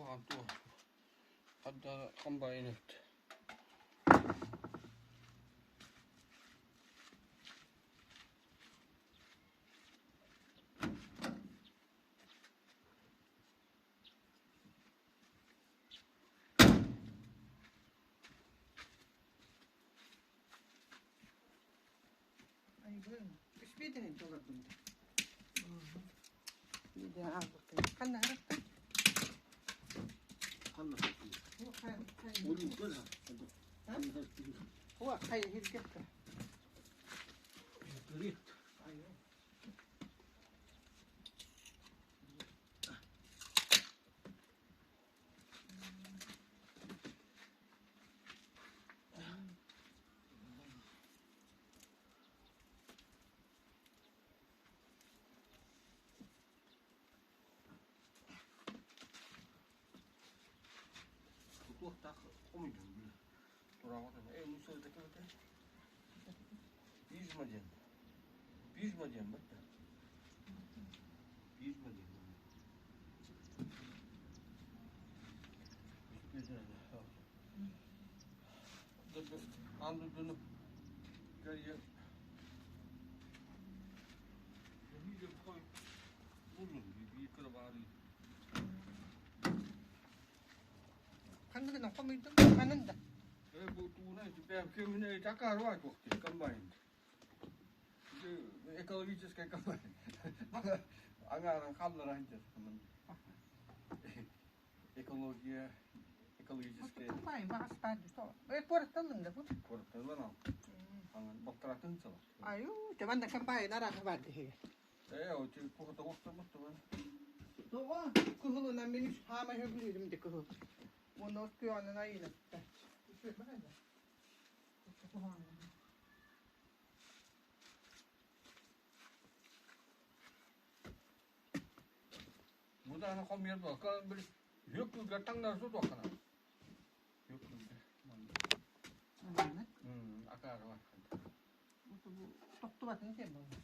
Куһаҕан туох хардара комбайн эбит. Айбын, үспүөтэнин толордум да. Видео аалбыккын. Ханна харахтан? Ханна Бу Хуа хай хиргетта. Айо. Туохтаах хомуйдум били тураҕытын ээ мусорда кэбитэ пижма диэн пижма диэн бытта пижма диэн Аан дойдуну кэрийэн Ханна гынан хомуйдум? Манан да. Э бу тугунан бэм такаар туохтуй комбайн. Экологическай комбайн. Аҥааран халлара сылдьар. Экология, экологическая. Комбайн баҕастаан Э куоратталлыҥ да бу? Куоратталлан ал. Балтаратын сылар. Аю, табан да комбайн араха бар диһиге. Э, о ти кухата охтамыт табан. Тоҕо кыһылынан мин хаама хөбүлүүрүм де кыһыл. Уонна от күөҕүнэн айыынатта. Бу даҕаны хомуйар буолка били үөк күлгэр таҥнары сутуоххана. Үөк күлгэр. Маннык. Акаары бар. Тохтубатын диэн буолла.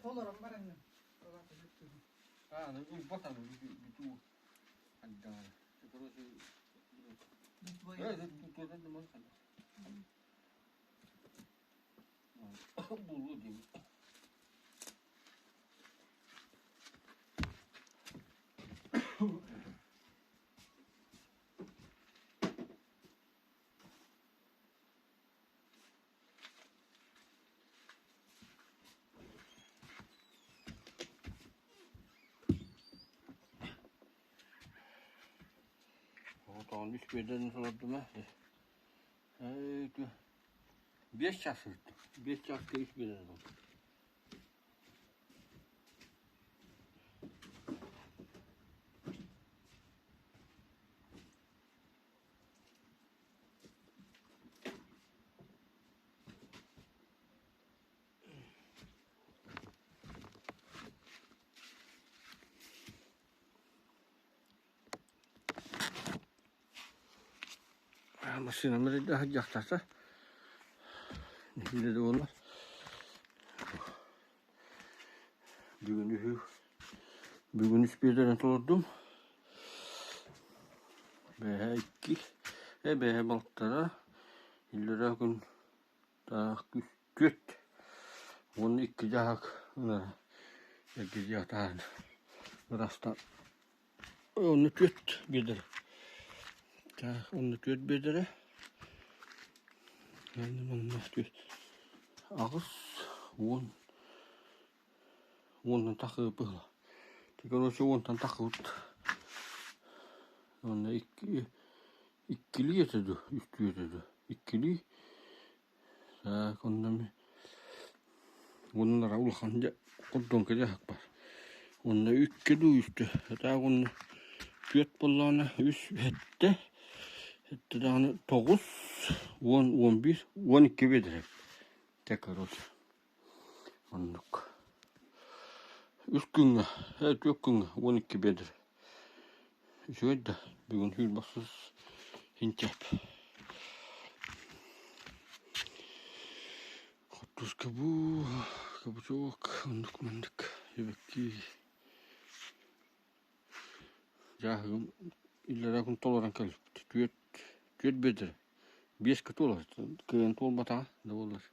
Толорон баран. А, ну ылбат аны бүтүү андаа. Короче, э, туотан да мас ханна. Булу дейм. Оҕотоҕун үс биэдэрин олордум ээ. 5 час сырыттым. 5 чааска үс биэдэрин олордум. Массыынам эрэ дьахтарса нэһиилэ да буоллар бүгүн үһү бүгүн үс биэдэрэн толордум бэһэ икки э бэһэ балтара иллэрээ күн таах түөрт уонна икки дьаһак эргийиэхтаан ырастан Онно түөрт биэдэрэ. Так, онно түөрт биэдэрэ. Манна түөрт. 80 уонтан тахсыы быһыла. Короче, уонтан тахсыбыт. Онно икки иккилии этэ дуу, үстүү этэ дуу. Иккилии. Так, онно эмиэ уонна улахан дьэ хордуоҥка дьаһак баар. Уонна икки дуу үстэ. Таах уонна түөрт буоллаҕына үс сэттэ, сэттэ даҕаны тоҕус, уон, 11, 12 биэдэрэ. Дьэ короче оннук. Үс күҥҥэ, ээ түөрт күҥҥэ 12 биэдэрэ. Үчүгэй да бүгүн сүүрбэхсис сентябрь. Хортуоска бу, кабачок, оннук-маннык сибэкки. Дьааһыгым иллэрээ күн толорон кэлбит. Түөрт, түөрт биэдэрэ. Биэс кытуолар. Кыайан туолбатаҕа да буоллар.